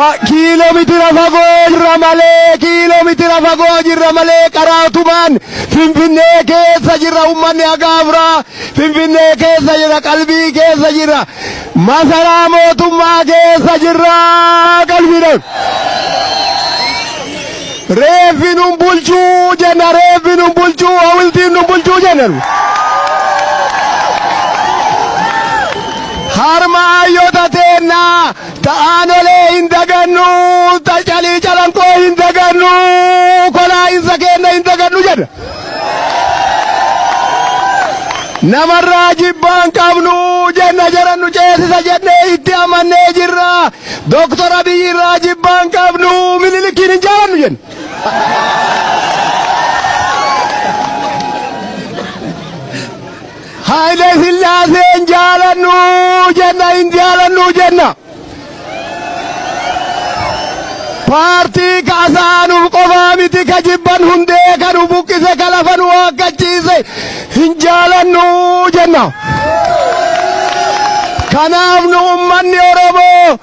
Kiiloomitira fagoo jirra malee, kiiloomitira fagoo jirra malee, qaraatumaan Finfinnee keessa jirra. Uummanni Agaafraa Finfinnee keessa jira, qalbii keessa jira, masaraa mootummaa keessa jirra qalbiidhaan. Reeffi nun bulchuu jenna, reeffi nun bulchuu, hawiltiin nun bulchuu jenna. Harma hayyoota teennaa ta'aanolee hin dagannu, ta calii calanqoo hin dagannu, kolaa'insa keenna hin dagannu jedha. Namarraa jibbaan qabnu jenna, jedhan nu ceesisa jennee itti amannee jirra. Doktor Abiyyi irraa jibbaan qabnu, Minilikiin hin jaalannu jenna. Haayile Sillaaseen jaalannu jenna, hin jaalannu jenna. Paartii kaasaanuuf qofaa miti ka jibban, hundee ka nu buqqise, ka lafa nu waakkachiise hin jaalannu jenna. Kanaaf nu ummanni Oromoo